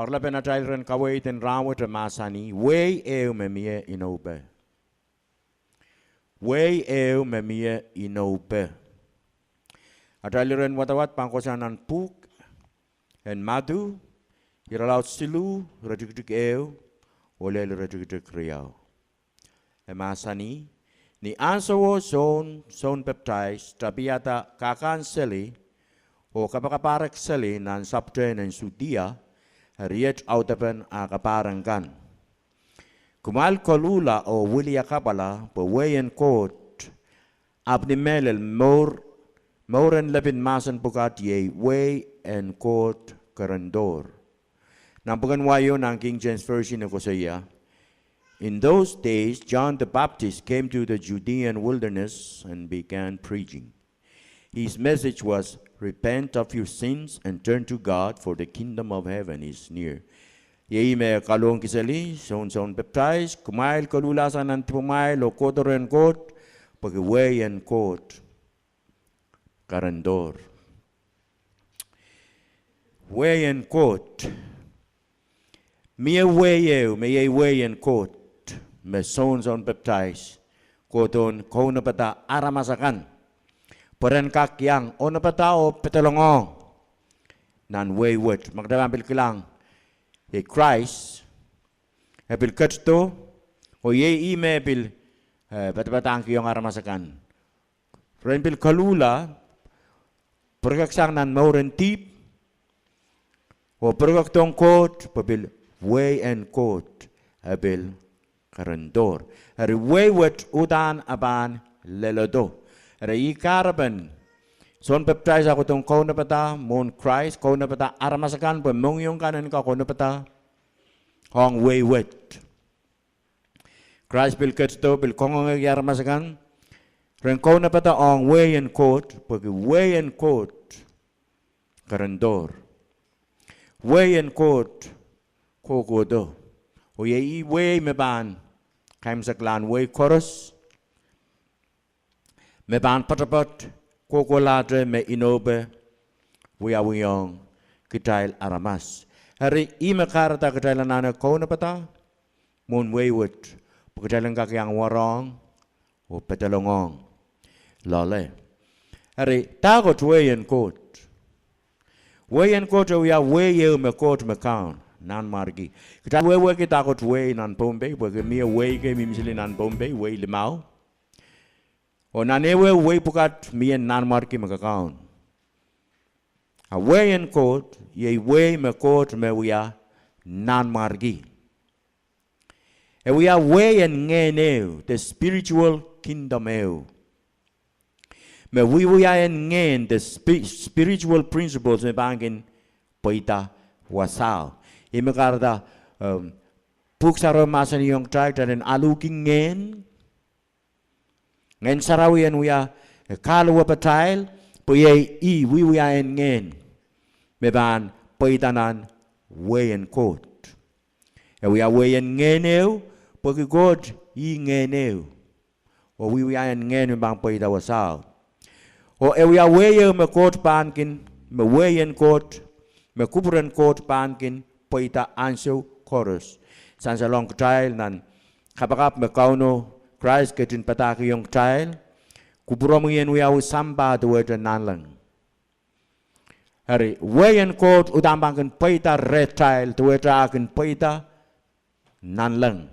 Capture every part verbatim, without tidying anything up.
Oaralapen atail iren kaweid en rahnwet e mahsanih, wehi ehu me mie inoupe. Wehi ehu me mie inoupe. Atail iren wadawad pahn kohsang nan pwuhk en Madiu, irelaud siluh, iretikitik ehu oh lel iretikitik riau. E mahsanih, ni ahnsowo Sohn, Soun Pepdais tapiada kahkahn seli oh kapakapahrek seli nan sapwtehn en Sudia, eri iet audepen ah kapahrek kan: Kumwail koluhla oh wiliakapwala, pwe wehi en Koht ahpw ni mehlel mour, mour en lepin mahsen pwukat iei wehi en Koht kerendohr. Nan pwuken wai o nan King James Version e koasoia, In those days, John the Baptist came to the Judean wilderness and began preaching. His message was, 'Repent of your sins and turn to God, for the kingdom of heaven is near.' Iei me kalohk seli, Sohn, Soun Pepdais, kumwail koluhla sang nan dipamwail oh kohdo rehn Koht, pwehki wehi en Koht kerendohr. Wehi en Koht. Mie wehi ehu, me iei wehi en Koht, me Sohn, Soun Pepdais kohdohn kaunopada aramas akan pwe ren kak iang onopada oh pedolongohng nan wehi wet. Ma kitail pahn pil kilang, iei Krais, e pil ketido, oh iei ih me pil, eh, padapadahngkihong aramas akan. Ren pil koluhla, pwurekeksang nan mour en dihp, oh pwurekekdohng Koht, pwe pil wehi en Koht e pil kerendohr. Eri wehi wet uhdahn e pahn leledo. Eri ih kahrepen Sohn Pepdais ah kohdohn kaunopada mwohn Krais, kaunopada aramas akan pwe mohngiong kan en kak onopada ong wehi wet. Krais pil ketido, pil kangoangehki aramas akan ren kaunopada ong wehi en Koht, pwehki wehi en Koht kerendohr. Wehi en Koht kohkohdo. Oh iei ih wehi me pahn kaimwiseklahn wehi koaros, me pahn poatopoat kohkohlahte me inoupe wiawihong kitail aramas. Eri ih me kahrehda kitail anahne kaunopada mwohn wehi wet, pwe kitail en kak iang warohng oh pedolongohng loale. Eri dahkot wehi en Koht? Wehi en Koht e wia wehi ehu me Koht me Kaun, Nanmwarki. Kitail wehwehki dahkot wehi nan Pohnpei, pwehki mie wehi kei mihmi sili nan Pohnpei, wehi limau. Oh nan ehuehu wehi pwukat mie Nanmwarki me kakaun. A wehi en Koht iei wehi me Koht me wia Nanmwarki. E wia wehi en ngehn ehu, de spiritual kingdom ehu, me wiewia en ngehn, de spi-, spiritual principles me pahn kin pweida wasao. Ih me kahrehda, um, Pwuhk Sarawi mahsanihong kitail, kitail en aluhki ngehn, Ngehn Sarawi en wia, eh, kahluwapatail, pwe iei ih wiewia en ngehn me pahn pweida nan wehi en Koht. E wia wehi en ngehn ehu, pwehki Koht ih ngehn ehu. Oh wiewia en ngehn me pahn pweida wasao. Oh e wia wehi ehu me Koht pahn kin, me wehi en Koht, me kupwuren Koht pahn kin pweida ansou koaros. Sansalohng kitail nan kapakap me Kauno Krais ketin padahkihong kitail, kupwuromwi en wiawi sampah duwehte nanleng. Eri, wehi en Koht uhdahn pahn kin pweida rehtail duwehte ah kin pweida nanleng.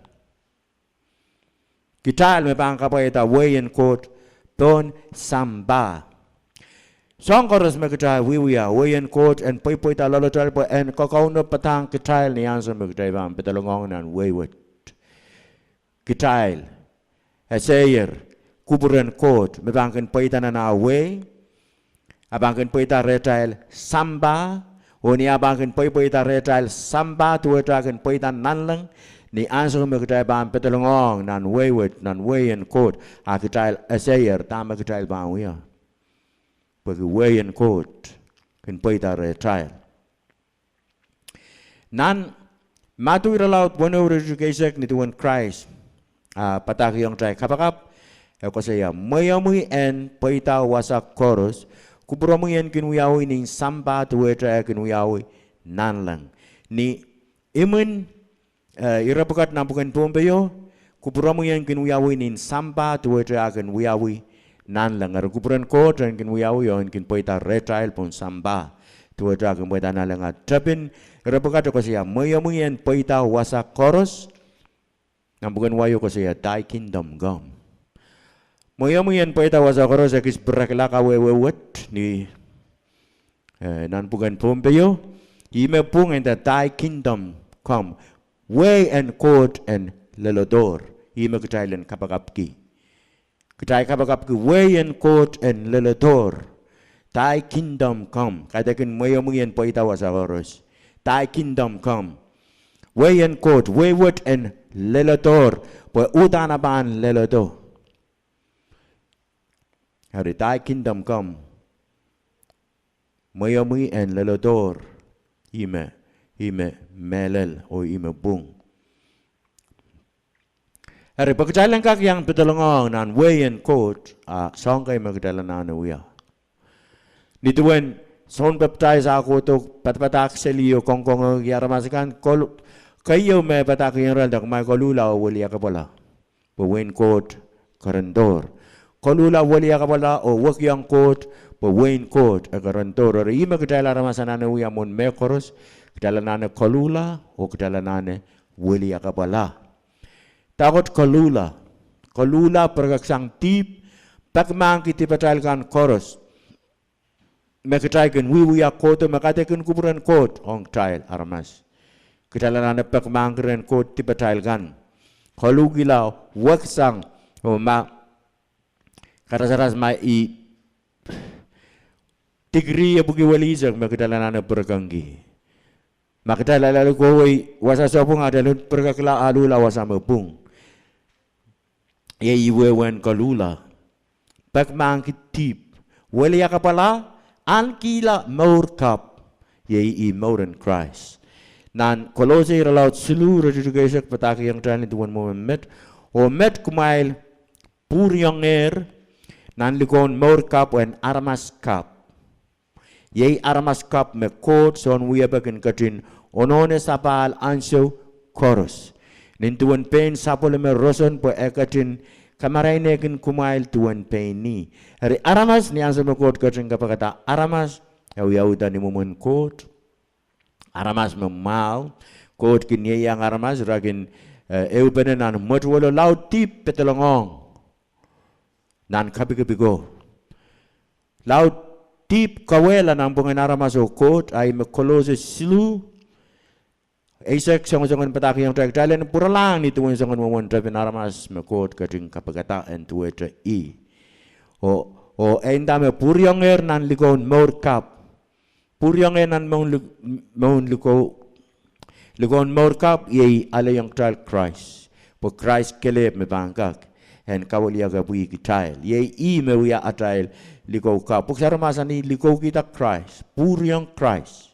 Kitail me pahn kapwaiada wehi en Koht pohn sampah. Soahng koaros me kitail wiewia, wehi en Koht en pweipweida loalatail pwe en kakaunopadahng kitail ni ansou me kitail pahn pedolongohng nan wehi wet. Kitail eseier kupwuren Koht me pahn kin pweida nan ah wehi, ah pahn kin pweida rehtail sampah, oh ni ah pahn kin pweipweida rehtail sampah duwehte ah kin pweida nanleng, ni ansou me kitail pahn pedolongohng nan wehi wet, nan wehi en Koht, ah kitail eseier dahme kitail pahn wia, pwehki wehi en Koht kin pweida rehtail. Nan Madiu irelaud weneu iretikitik eisek, ni duwen Krais ah padahkihong kitail kapakap, e koasoia, mweomwi en pweida wasa koaros, kupwuromwi en kin wiawi nin sampah duwehte e kin wiawi nanleng. Ni imwin, eh, ire pwukat nan pwuken Pohnpeio, kupwuromwi en kin wiawi nin sampah duwehte ah kin wiawi nanleng. Eri kupwuren Koht en kin wiawi oh en kin pweida rehtail pohn sampah duwehte ah kin pweida nanleng. A tepin ire pwukat koasoia, mweomwi en pweida wasa koaros. Nan pwuken Waio koasoia, Thy kingdom come. Mweomwi en pweida wasa koaros, ekis pirekla kawehwe wet ni, eh, nan pwuken Pohnpeio. Ihme pwung en Thy kingdom come. Wehi en Koht en leledohr. Ihme kitail en kapakapki. Kitail kapakapki wehi en Koht en leledohr. Thy kingdom come. Kaidehkin mweomwi en pweida wasa koaros. Thy kingdom come. Wehi en Koht, wehi wet en leledohr, pwe uhdahn e pahn leledo. Eri Thy kingdom come. Mweomwi en leledohr. Ihme, ihme mehlel oh ihme pwung. Eri pwe kitail en kak iang pedolongohng nan wehi en Koht, a soahng kei me kitail anahne wia. Nin duwen Soun Pepdais ah kohdo padapadahk seli oh kongkongohki aramas akan, kol-, keieu me padahkihong irail de, Kumwail koluhla oh weliakapwala, pwe wehin Koht kerendohr. Koluhla, weliakapwala oh wekiong Koht, pwe wehin Koht e kerendohr. Eri ihme kitail aramas anahne wia mwohn mehkoaros, kitail anahne koluhla oh kitail anahne weliakapwala. Dahkot koluhla? Koluhla pirekeksang dihp, pekimahkki dipatail kan koaros me kitail kin wiewia kohdo, me kaidehkin kupwuren Koht ong kitail aramas. Kitail anahne pekimahkki rehn Koht dipatail kan. Koluhkihla, weksang, oh ma karasaras ma ih degree epwiki welihsek me kitail anahne pirekengki. Ma kitail ale kohwei wasa sapwung, a kitail en pirekekla aluhla wasa me pwung. Iei wehwehn koluhla. Pekimahkki dihp. Weliakapwala, ahnikihla mour kapw. Iei ih mour en Krais. Nan Kolose irelaud siluh iretikitik eisek padahkihong kitail nin duwen mwomwen met, Oh met kumwail pwuriongehr nan likoun mour kapw en aramas kapw. Iei aramas kapw me Koht soun wiepe kin ketin onohne sapahl ansou koaros, nin duwen pein sapwellime roson, pwe e ketin kamarainehkin kumwail duwen pein ih. Eri aramas, ni ansou me Koht ketin kapikada aramas, e wiawihda ni mwomwen Koht. Aramas me mwahu, Koht kin ieiang aramas, ira kin, eh, ehupene nan mwetuwelo laud dihp pedolongohng nan kapikipiko. Laud dihp kawehla nanpwungen aramas oh Koht, a ih me Kolose siluh eisek songosong en padahkihong kitail, kitail en pwuralahng ni duwen soangen mwomwen tepin aramas me Koht ketin kapikada en duwehte ih. Oh, oh e nda me pwuriongehr nan likoun mour kapw. Pwuriongehr nan mour li-, mour likou, likoun mour kapw, iei alehiong kitail Krais. Pwe Krais kelehpw me pahn kak en kawiliakapwih kitail. Iei ih me wia atail likou kapw. Pwuhk Sarawi mahsanih likoukihda Krais, pwuriong Krais.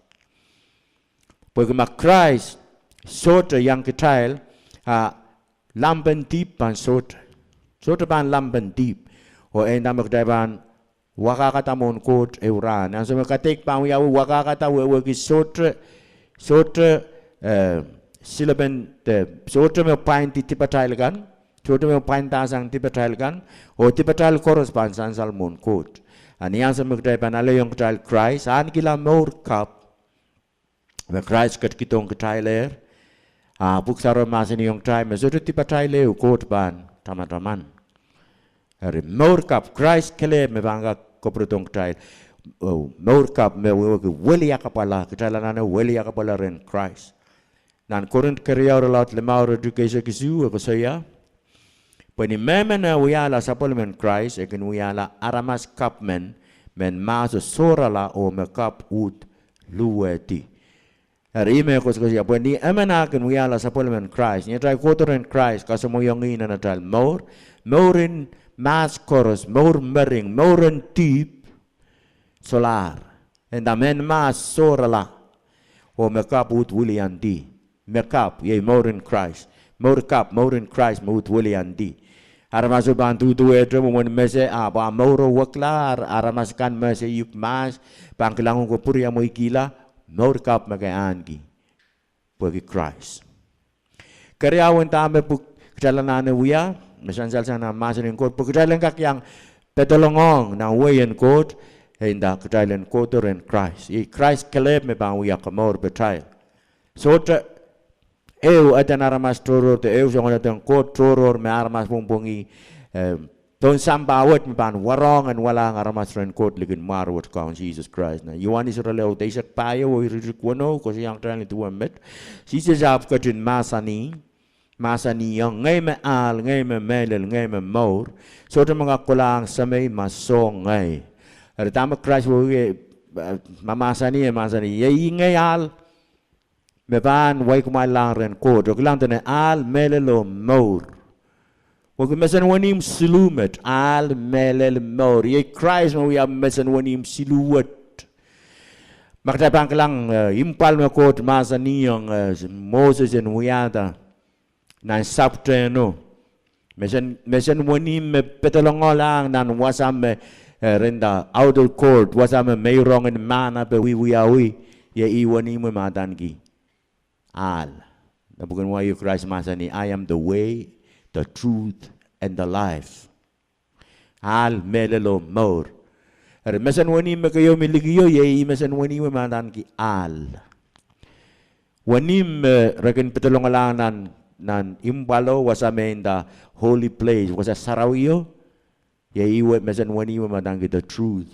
Pwehki ma Krais sohte iang kitail, a lampen dihp pahn sohte. Sohte pahn lampen dihp. Oh e nda me kitail pahn wakahkada mwohn Koht ehu rahn. Ansou me kadeik pahn wiawi, wakahkada wehwehki sohte, sohte, eh, silepen de, sohte me pwaindi dipatail kan, sohte me pwaindasang dipatail kan, oh dipatail koaros pahn sansal mwohn Koht. A ni ansou me kitail pahn alehiong kitail Krais, ahnikihla mour kapw me Krais ketikihdohng kitailehr, a Pwuhk Sarawi mahsanihong kitail me sohte dipatail ehu Koht pahn tamataman. Eri mour kapw, Krais kelehpw me pahn kak kapwuredohng kitail, oh, mour kapw me wehwehki weliakapwala, kitail anahne weliakapwala rehn Krais. Nan Korint keriau irelaud limau iretikitik eisek isuh e koasoia, Pwe ni mehmen eh wiahla sapwellimen Krais, e kin wiahla aramas kapw men, men mahso sohrala oh me kapw uhd luhwehdi. Eri ih me koasokoasoia, pwe ni emen eh kin wiahla sapwellimen Krais, ni atail kohdo rehn Krais, kasamwoiong ih nan atail mour, mouren mahs koaros, mour mering, mouren dihp, solahr. E nda men mahs sohrala, oh me kapw uhd wiliandi. Me kapw, iei mouren Krais. Mour kapw, mouren Krais me uhd wiliandi. Aramaso pahn duhduwehte mwomwen mese, ahpw ah mouro wekla, ar-, aramas kan me ese uk mahs, pahn kilang uhk oh pwuriamweikihla, mour kapw me ke ahneki. pwehki Krais. Keriau, en dahme pwuhk kitail anahne wia, me sansal sang nan mahsen en Koht, pwe kitail en kak iang pedolongohng nan wehin Koht, e nda kitail en kohdo rehn Krais. Iei Krais kelehpw me pahn wia komour patail. Sohte ehu eden aramas tohrohr de ehu soangen eden Koht tohrohr me aramas pwongpwongih, eh, pohn sampah wet me pahn warohng en walahng aramas rehn Koht likin mwahr wet Kaun Sises Krais. Nan Ioanes irelaud eisek pahieu oh iretikitik weneu koasoiahng kitail nin duwen met. Sises ahpw ketin mahsanih, mahsanihong, Ngehi me ahl, ngehi me mehlel, ngehi me mour. Sohte me kak kolahng Semei ma soh ngehi. Eri dahme Krais wehwehki, eh, mahmahsanih, mahsanih, Iei ngehi ahl me pahn wai kumwail lahng rehn Koht. Oh kilang, dene ahl, mehlel oh mour. Wehwehki mesen wenihmw siluh met, ahl, mehlel, mour. Iei Krais me wia mesen wenihmw siluh wet. Ma kitail pahn kilang, eh, impwal me Koht mahsanihong, eh, Moses en wiahda nan sapwtehno. Mesen, mesen wenihmw me pedolongohlahng nan wasa me, eh, re nda outer court, wasa me meirong en mahn ape wiewiawi, iei ih wenihmw me adaneki ahl. Nan pwuken wai Krais mahsanih, I am the way, the truth, and the life. Ahl, mehlel oh mour. Eri mesen wenihmw me keieu me likio, iei ih mesen wenihmw me adaneki ahl. Wenihmw me re kin pedolongohlahng nan, nan impwalo, wasa me nda holy place, wasa sarawio, iei ih mesen wenihmw me adaneki the truth.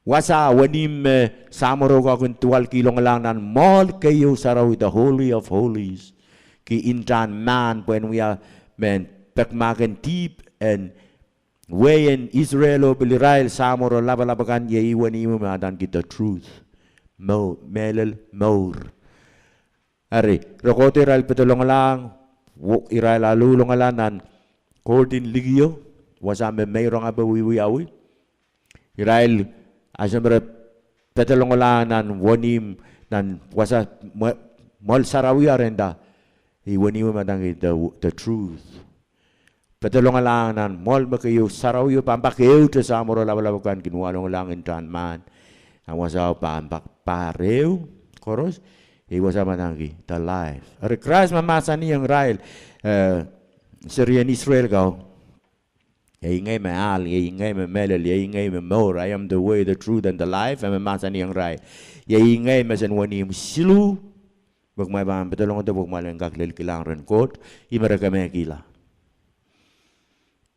Wasa wenihmw me samworo ko kin duwalkihlohngelahng nan mwoahl keieu sarawi, the Holy of Holies, ki ntahn mahn, pwehn wia mehn pekmahk en dihp en wehin Israel oh pil irail samworo lapalap akan, iei ih wenihmw me adaneki the truth. Mour, mehlel, mour. Eri, re kohdo irail pedolongohlahng, wo-, irail aluhlongala nan court en likio, wasa me meirong ape wiewiawi. Irail, ansou me re pedolongohlahng nan wenihmw, nan wasa mwo-, mwoahl sarawio, re nda, ih wenihmw me adaneki the, the truth. Pedolongohlahng nan mwoahl me keieu sarawio, pahn pak ehute samworo lapalap akan kin wahlongilahng ntahn mahn. Nan wasao pahn pak pahr ehu koaros, iei wasa me adaneki the life. Eri Krais me mahsanihong irail, eh, serien Israel ko, Iei ngehi me ahl, iei ngehi me mehlel, iei ngehi me mour, I am the way, the truth, and the life, e me mahsanihong irail. Iei ngehi mesen wenihmw siluh, me kumwail pahn pedolongodo pwe kumwail en kak lel kilang rehn Koht, ih me re kemehkihla.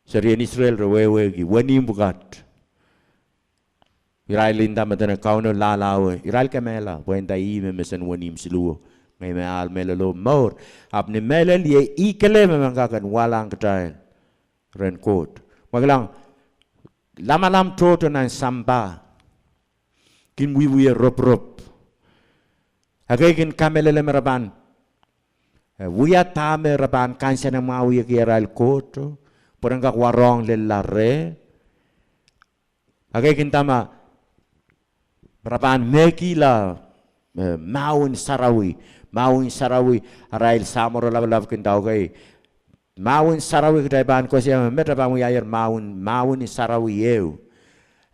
Serien Israel re wehwehki wenihmw pwukat. Irail nda me dene Kauno lahlahwe, irail kemehla, pwe e nda ih me mesen wenihmw siluh, ngehi me ahl, mehlel oh mour. Ahpw ni mehlel iei ih kelehpw me men kak en wahlahng kitail rehn Koht. Ma kilang, lamalam tohto nan sampah kin wiewia ropirop. Ekei kin kamehlele me re pahn, eh, wia dahme re pahn kansenamwahwihki arail Koht, pwe ren kak warohng lella reh. Ekei kin nda me re pahn mehkihla, eh, mahwen sarawi, mahwen sarawi, arail samworo lapalap kin nda, okay, mahwen sarawi kitail pahn koasoia me met e pahn wiahier mahwen, mahwen sarawi ehu.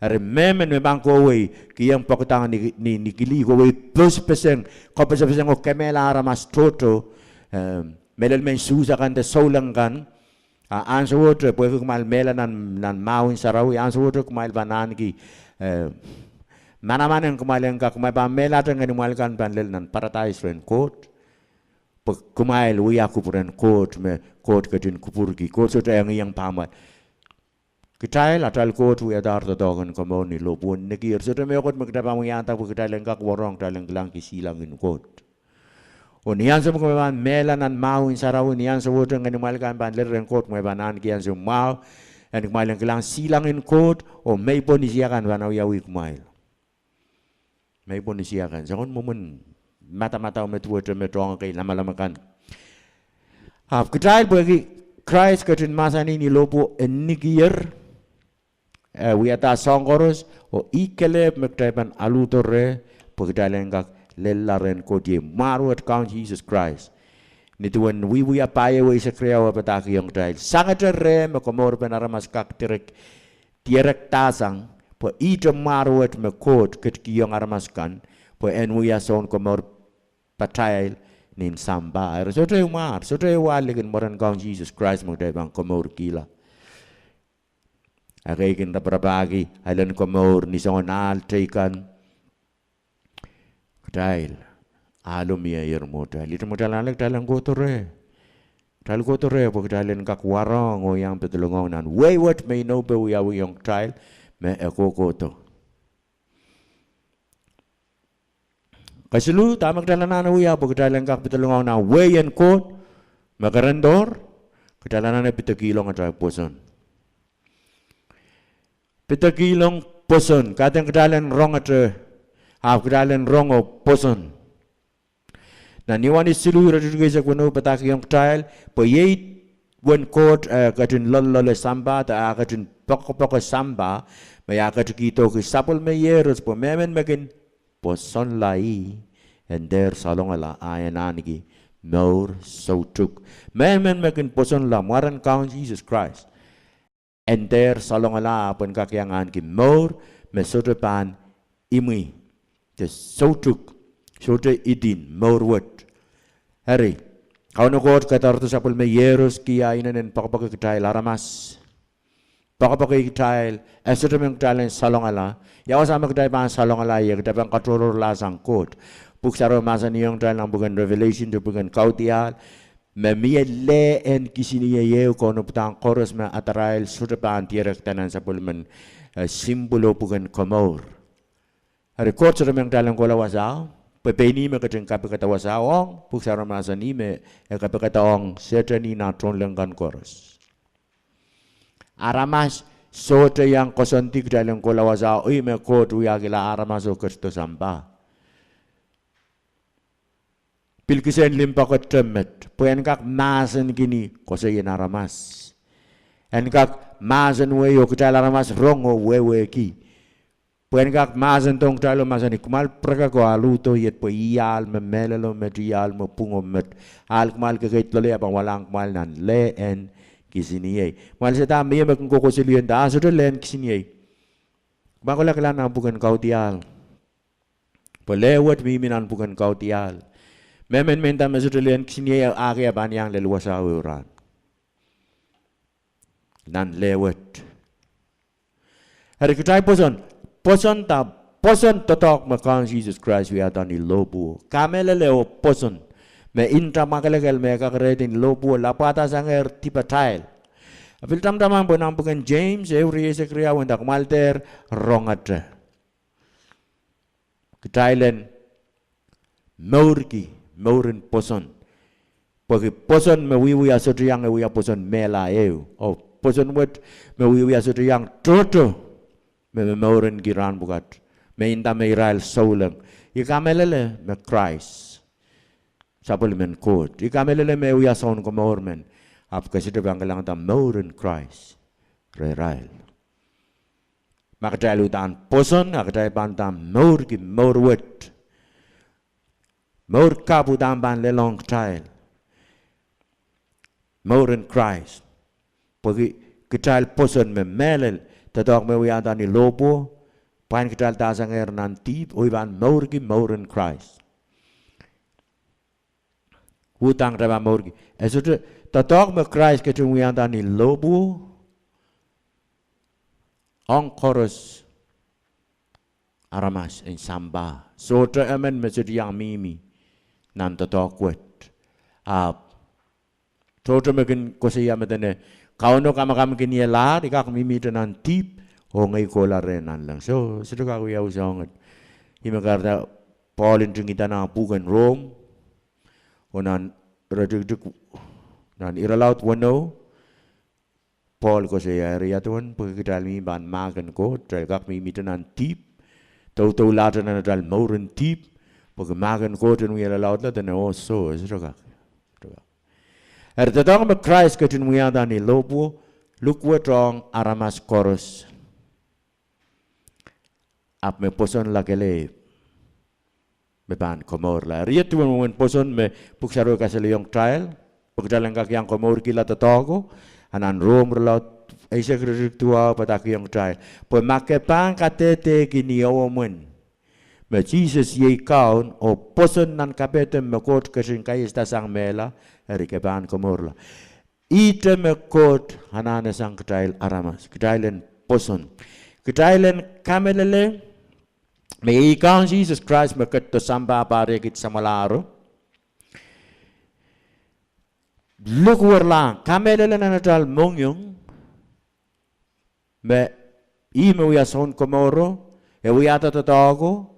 Eri mehmen me pahn kohwei kihong pokudang ni, ni, ni kilih, kohwei pesepeseng, kopesepeseng oh kemehla aramas tohto, eh, mehlel mehn Suhs akan de souleng kan, a ansowohte pwehki kumwail mehla nan, nan mahwen sarawi, ansowohte kumwail pahn ahneki, eh, manaman en kumwail en kak, kumwail pahn mehlahte ngenimwail kan pahn lel nan paradais rehn Koht. Pwe kumwail wia kupwuren Koht me Koht ketin kupwurki. Koht sohte engieng pahmwail. Kitail, atail Koht wiadahr doadoahk en komour ni lohpwuo nekier. Sohte mehkot me kitail pahn wiahda pwe kitail en kak warohng, kitail en kilangki silangin Koht. Oh ni ansou me kumwail pahn mehla nan mahwen sarawi, ni ansowohte ngenimwail kan pahn lel rehn Koht, kumwail pahn ahneki ansou mwahu en kumwail en kilang silangin Koht, oh meipwonisia kan pahn awiawi kumwail. Meipwonisia kan, soangen mwomwen madamadau me duwehte me tohng ekei lamalam akan. Ahpw kitail pwehki Krais ketin mahsanih ni lohpwuo nekier, eh, wiahda soahng koaros, oh ih kelehpw me kitail pahn aludo reh, pwe kitail en kak lella rehn Koht, iei mwahr wet Kaun Sises Krais. Ni duwen Wiewia pahieu eisek riau e padahkihong kitail, sangete reh me komourpen aramas kak direk dierekdahsang, pwe ihte mwahr wet me Koht ketikihong aramas kan, Pwe en wia Sounkomour patail nin sampah. Eri sohte ehu mwar, sohte ehu ahl likin mwaren Kaun Sises Krais me kitail pahn komourkihla. Ekei kin raparapahki elen komour ni soangen ahl teikan. Kitail, ahlo mie ier mwohtail. Ihte me kitail anahne kitail en kohdo reh. Kitail kohdo reh pwe kitail en kak warohng oh iang pedolongohng nan wehi wet me inou pe wiawihong kitail me e kohkohdo. Kesiluh, dahme kitail anahne wia pwe kitail en kak pedolongohng nan wehin Koht me kerendohr? Kitail anahne pidekilong atail pwoson. Pidekilong pwoson, kaidehn kitail en rongete, ahpw kitail en rongo pwoson. Nan Ioanes siluh iretikitik eisek weneu padahkihong kitail, pwe iei uwen Koht, eh, ketin loalloale sampah, de ah ketin poakepoake sampah, me ah ketikihdohki sapwellime iehros pwe mehmen me kin pwosonla ih, en dehr salongala, ah en ahneki mour soutuk. Mehmen me kin pwosonla mwaren Kaun Sises Krais, en dehr salongala, ahpw en kak iang ahneki mour me sohte pahn imwi, de soutuk, sohte idin, mour wet. Eri, Kauno Koht kadarodo sapwellime iehros ki ah inenen poakepoake kitail aramas. Poakepoake kitail, e sohte men kitail en salongala. Ia wasa me kitail pahn salongala ie? Kitail pahn katohrohrlahsang Koht. Pwuhk Sarawi mahsanihong kitail nan pwuken Revelation, de pwuken Kaudiahl, me mie leh en kisiniei ehu, kaunopadahn koaros me adarail sohte pahn dierekda nan sapwellimen, eh, simpwul oh pwuken komour. Eri Koht sohte men kitail en kohla wasao, pwe pein ih me ketin kapikada wasao ong, Pwuhk Sarawi mahsanih me e kapikada ong Sehdan oh nah tohnleng kan koaros. Aramas sohte iang koasoandi kitail en kohla wasao, ih me Koht wiahkihla aramas oh ketido sampah. Pil kisehn limpoak ete met, pwe en kak mahsenkihni koasoien aramas. En kak mahsen wehi oh kitail aramas rong oh wehwehki. Pwe en kak mahsendohng kitail oh mahsanih, kumwail pirek ko ahl uhdo iet pwe ih ahl me mehlelo met, ih ahl me pwungo met. Ahl kumwail kekeid loale e pahn walahng kumwail nan leh en kisiniei. Kumwail sehda mie me kin kokoasoia nda ah sohte leh en kisiniei. Kumwail kohla kilang nan pwuken Kaudiahl. Pwe leh wet mihmi nan pwuken Kaudiahl. Mehmen me nda me sohte leh en kisiniei, ah ke e pahn iang lel wasao ehu rahn. Nan leh wet. Eri kitail pwoson, pwosonda, pwoson doadoahk me Kaun Sises Krais wiahda ni lohpwuo. Kamehlele oh pwoson. Me nta mwakelekel me e kak rehdi ni lohpwuo lapwahda sangehr dipatail. A pil tamataman pwe nan pwuken James ehu, rieisek riau e nda kumwail dehr rongete. Kitail en mourki mouren pwoson. Pwehki pwoson me wiewia sohte iang e wia pwoson mehla ehu. Oh pwoson wet me wiewia sohte iang tohto me momourenki rahn pwukat. Me nda me irail souleng. I kamehlele me Krais sapwellimen Koht. I kamehlele me e wia Sounkomour men. Ahpw ke sohte pahn kilangada mouren Krais rehrail. Ma kitail uhdahn pwoson, a kitail pahn uhdahn mourki mour wet. Mour kapw uhdahn pahn lelohng kitail. Mouren Krais. Pwehki kitail pwoson me mehlel, doadoahk me wiahda ni lohpwuo, pwain kitail dahsangehr nan dihp, oh I pahn mourki mouren Krais. Uhdahn kitail pahn mourki. E sohte, doadoahk me Krais ketin wiahda ni lohpwuo, ong koaros aramas en sampah. Sohte emen me sohte iang mihmi nan doadoahk wet. Ahpw tohto me kin koasoia me dene, Kauno kamakamkihnielahr, I kak mihmihte nan dihp, oh ngehi kohla rehn nanleng. Soh, sohte kak wiawi soangen. Ih me kahrehda Pohl ntingihda nan pwuken Rom, oh nan iretikitik, nan irelaud weneu, Pohl koasoia, eri ia duwen, pwehki kitail mihmi pahn mahk en Koht, kitail kak mihmihte nan dihp, doudoulahte nan atail mouren dihp, pwehki mahk en Koht en wie lalaudla, dene oh soh, e sohte kak. Eri doadoahk me Krais ketin wiahda ni lohpwuo, lukwet ong aramas koaros. Ahpw me pwosonla kelehpw, me pahn komourla. Eri ia duwen mwomwen pwoson me Pwuhk Sarawi kasalehiong kitail, pwe kitail en kak iang komourkihla doadoahko, a nan Rom irelaud eisek, iretikitik duwau padahkihong kitail, pwe ma ke pahn kadehdehki ni omwen, me Sises iei Kaun oh pwoson nan kapehdomw me Koht ketin kaiasada sang mehla, eri ke pahn komourla. Ihte me Koht anahne sang kitail aramas, kitail en pwoson. Kitail en kamehlele me iei Kaun Sises Krais me ketido sampah pahr ehki samwalahro. Likwerlahng, kamehlele nan atail mohngiong me ih me wia Sounkomouro, e wiahda doadoahk,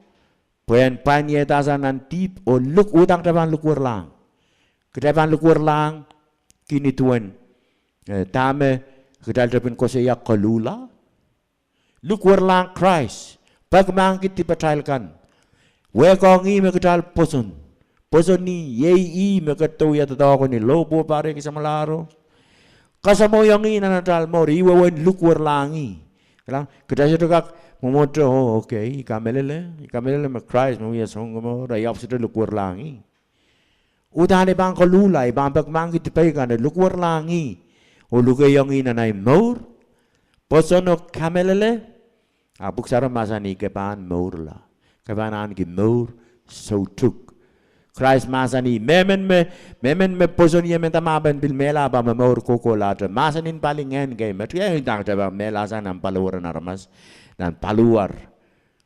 pwehn pwain iehda sang nan dihp, oh luk-, udahn kitail pahn likwerlahng. Kitail pahn likwerlahng ki ni duwen, eh, dahme kitail tepin koasoia koluhla. Likwerlahng Krais, pekimahkki dipatail kan. Wehkohng ih me kitail pwoson. Pwoson ih, iei ih me ketido wia doadoahk ni lohpwuo pahr ehki samwalahro. Kasamwohiong ih nan atail mour, ih wehwehn likwerlahng ih. Kilang, kitail sohte kak mwomwohdiso, oh, okay, I kamehlele, I kamehlele me Krais me wia Sounkomouro, I ahpw sohte likwerlahng ih. Udahn I pahn koluhla, I pahn pekimahkki dipei kan, likwerlahng ih, oh lukehiong ih nan ahi mour. Pwoson oh kamehlele, a Pwuhk Sarawi mahsanih ke pahn mourla. Ke pahn ahneki mour soutuk. Krais mahsanih, mehmen me, mehmen me pwoson ie mendahte ma pahn pil mehla pahn momour kohkohlahte. Mahsanin palingehn kei me, kitail udahn kitail pahn mehla sang nan paliwar en aramas, nan paliwar.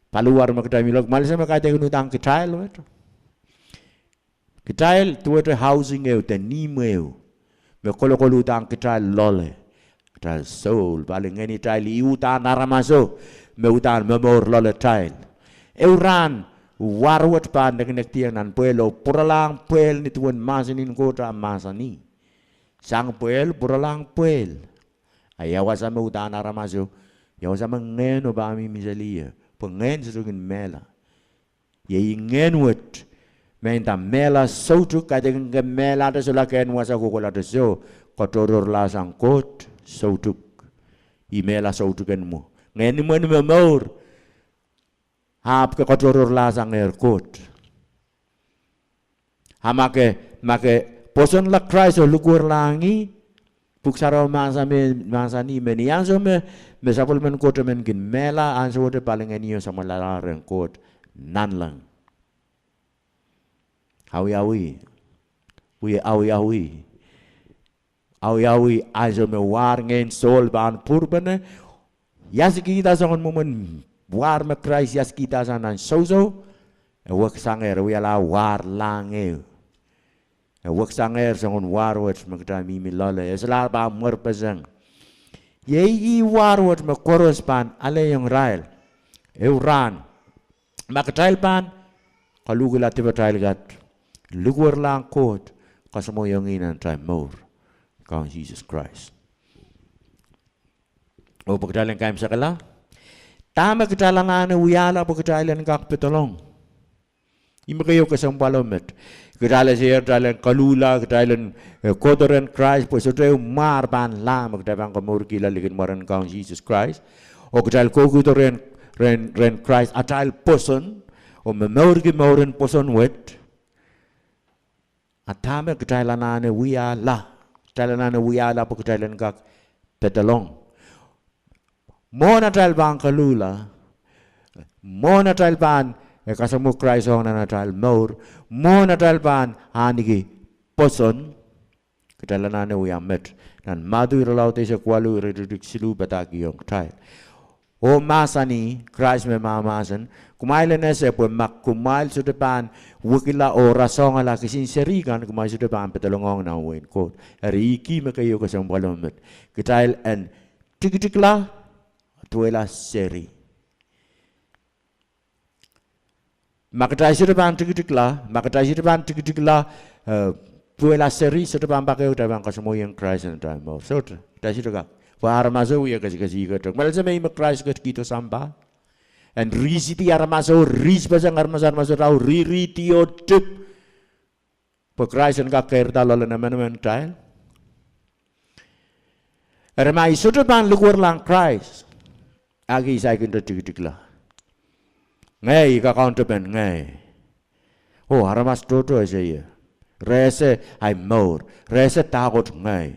Paliwar me kitail mih loale, kumwail ese me kaidehkin udahn kitail wet. Kitail duwehte housing ehu de nihmw ehu me kolokol udahn kitail loale. Kitail soul, palingehn kitail, ih udahn aramaso me udahn momour loaletail. Ehu rahn, war wet pahn nekinekdiong nan pwehl oh pwuralahng pwehl ni duwen mahsen en Koht a mahsanih. Sang pwehl, pwuralahng pwehl. A ia wasa me udahn aramaso, ia wasa me ngehno pahn mihmi seli ie, pwe ngehn sohte kin mehla. Iei ngehn wet, me nda mehla soutuk, kaidehkin ke mehlahte solahr ke en wasa kohkohlahte soh, katohrohrlahsang Koht soutuk. Ih mehla soutuk en mwo. Ngehn imwen momour, ahpw ke katohrohrlahsangehr Koht. A ma ke, ma ke pwosonla Krais oh likwerlahng ih, Pwuhk Sarawi mahsanih, mahsanih me ni ansou me, me sapwellimen Koht men kin mehla, ansowohte palingehnio samwalahro en Koht nanleng. Awiawi, wie awiawi. Awiawi ansou me war ngehn soul pahn pwurpene, iaskihda soangen mwomwen war me Krais iaskihda sang nan sousou, e weksangehr, e wialahr war lahng ehu. E weksangehr soangen war wet me kitail mihmi loale, e solahr pahn mwerpeseng. Iei ih war wet me koaros pahn alehiong irail. Ehu rahn, ma kitail pahn kaluhkihla dipatail kat, likwerlahng Koht, kasamwohiong ih nan atail mour, Kaun Sises Krais. Oh pwe kitail en kaimwisekala, dahme kitail anahne wiahla pwe kitail en kak pedolong? Ih me keieu kesempwalo met. Kitail ese kitail en kaluhla, kitail en, eh, kohdo rehn Krais, pwe sohte mwar pahn lahng me kitail pahn komourkihla likin mwaren Kaun Sises Krais. Oh kitail kohkihdo rehn, rehn, rehn Krais atail pwoson, oh momourki mouren pwoson wet. A dahme kitail anahne wiahla? Kitail anahne wiahla pwe kitail en kak pedolong. Mwohn atail pahn kaluhla, mwohn atail pahn, eh, kasamwo Krais ong nan atail mour, mwohn atail pahn ahneki pwoson, kitail anahne wia met. Nan Madiu irelaud eisek waluh, iretikitik siluh padahkihong kitail. Oh mahsanih, Krais me mahmahsen, kumwail en ese pwe ma kumwail sohte pahn wekila oh rasehngala kisin seri kan, kumwail sohte pahn pedolongohng nan wehin Koht. Eri ih me keieu kesempwalo met. Kitail en tikitikla, duwehla seri. Ma kitail sohte pahn tikitikla, ma kitail sohte pahn tikitikla, eh, duwehla seri, sohte pahn pak ehu kitail pahn kasamwohiong Krais nan atail mour. Sohte, kitail sohte kak. Pwe aramaso wie kesikesik tok. Kumwail ese me ih me Krais ketikihdo sampah en rihsidi aramaso, rihspeseng aramaso, aramaso rahu ririhdioh dihp. Pwe Krais en kak keirda loalen emenemen kitail. Eri ma I sohte pahn likwerlahng Krais, a ki I saikinte tikitikla. Ngehi, I kakaun tepin ngehi. Oh, aramas tohto ese ie. Re ese ahi mour. Re ese dahkot ngehi.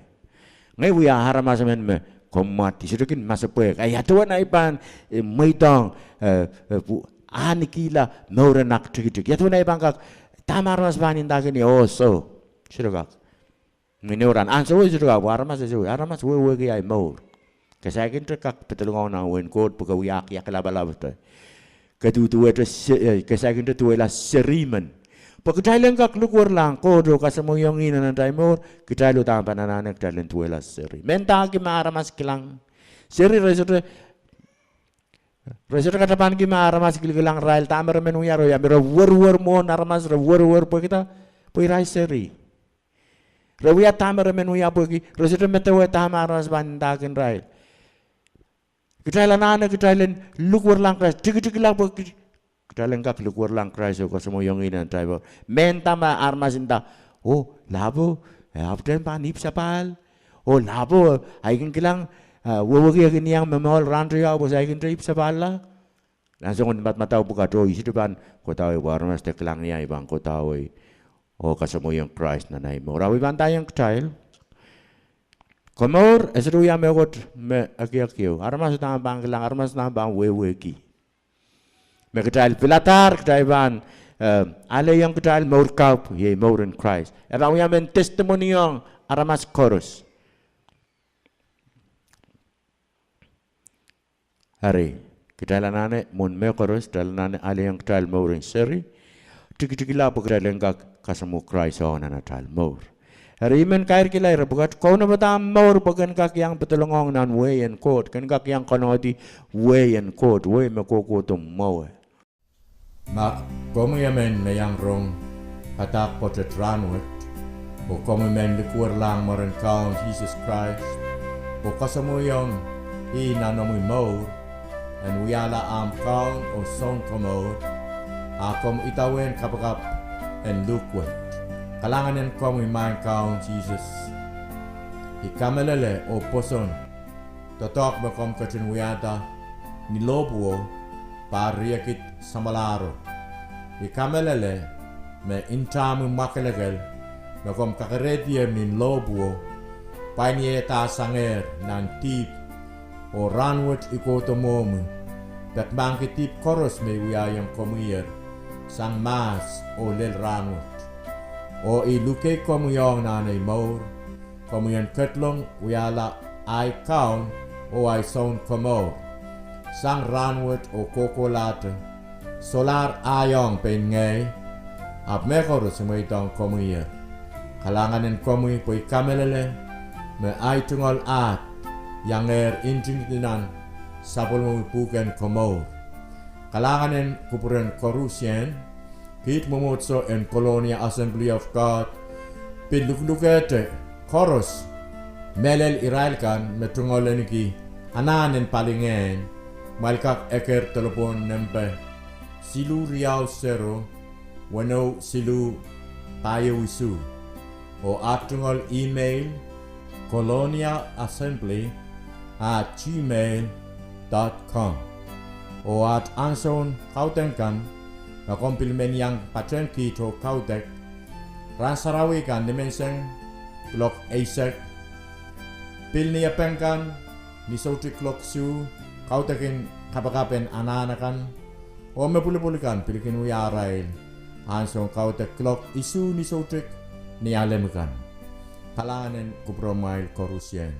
Ngehi wia aramas emen me kommwad, I sohte kin masepwehk. Ahi, ia duwen ahi pahn, eh, mweidohng, eh, eh, pw-, ahnekihla mour en aktikitik. Ia duwen ei pahn kak, dahme aramas pahn ndahki ni, oh, soh, sohte kak. Ni neurahn, ansou wet sohte kak, pwe aramas ese, aramas wehwehki ahi mour. Ke saikinte kak pedolongohng nan wehin Koht pwe ke wia ahkiakilapalapte. Ke duduwehte se-, eh, ke saikinte duwehla seri men. Pwe kitail en kak likwerlahng Koht oh kasamwoiong ih nan atail mour, kitail uhdahn pahn anahne kitail en duwehla seri. Mendahki me aramas kilang. Seri re sohte, re sohte katapanki me aramas kilkilang irail dahme re men wia, re wia me re werwer mwohn aramas, re werwer pwehki dah? Pwe irail seri. Re wia dahme re men wia pwehki re sohte medewe dahme aramas pahn ndahkin irail. Kitail anahne kitail en likwerlahng Krais, tikitikla pwe ki-, kitail en kak likwerlahng Krais oh kasamwoiong ih nan atail mour. Mehnda me aramas nda, oh, lahpo, e ahpwtehn pahn ipwsapahl. Oh, lahpo, ahi kin kilang, eh, wehwehki e kin iang momohl rahn riau pwe saikinte ipwsapahlla. Nan soangen madamadau pwukat, oh, I sohte pahn kodahwei pwe aramas de kilang ie, I pahn kodahwei oh kasamwoiong Krais nan ahi mour. Ahpw I pahn ndaiong kitail, komour e sohte wia mehkot me ekiek ieu. Aramas uhdahn pahn kilang, aramas uhdahn pahn wehwehki. Me kitail piladahr kitail pahn, eh, alehiong kitail mour kapw, iei mour en Krais. E pahn wia mehn testimony ong aramas koaros. Eri, kitail anahne mwohn mehkoaros, kitail anahne alehiong kitail mour en seri, tikitikla pwe kitail en kak kasamwo Krais ong nan atail mour. Eri I men kairkihla ire pwukat, kaunopada omw mour pwe ken kak iang pedolongohng nan wehin Koht, ken kak iang konehdi wehin Koht, wehi me kohkohdo mwowe. Ma komwi emen me iang rong padahk pwoatet rahnwet, oh komwi men likwerlahng mwaren Kaun Sises Krais, oh kasamwoiong ih nan omwi mour, en wiahla ahmw Kaun oh Sounkomour, a komw idawehn kapakap en luhk wet. Kalahngan en komwi maing Kaun Sises. I kamehlele oh pwoson doadoahk me komw ketin wiahda ni lohpwuo, pahr riekid samwalahro. I kamehlele me ntahmwi mwakelekel me komw kakerehdier ni lohpwuo, pwain ie dahsangehr nan dihp, oh rahnwet I kohdo mwohmwi, peki mahkki dihp koaros me I wiahiong komwiher, sang mahs oh lel rahnwet. Oh I luke komwi ong nan ei mour, komwi en ketlong wiahla ahi Kaun oh ahi Sounkomour. Sang rahnwet oh kohkohlahte, solahr ahi ong pein ngehi, ahpw mehkoaros I mweidohng komwiher. Kalahngan en komwi pwe I kamehlele me ahi tungoal ahd iangehr ntingdi nan sapwellimomwi pwuhken komour. Kalahngan en kupwuren koarusie, kiht mwomwohdiso en Colonia Assembly of God, pil luklukehte koaros, mehlel irail kan me tungoal ahneki anahn en palingehn, kumwail kak eker delepwohn nempe siluh riau sero, weneu siluh, pahieu isuh. Oh aht tungoal email, colonia assembly at gmail dot com. Oh aht ansoun kaudok kan, ma komw pil men iang patehng kiht oh kaudok, rahn sarawi kan nimenseng kuloak eisek, pil ni epeng kan ni soutik kuloak isuh, kaudokin kapakap en anahn akan, oh me pwulopwul kan pil kin wia arail ansoun kaudok kuloak isuh ni soutik ni alem kan. Kalahngan en kupwuramwail koarusie.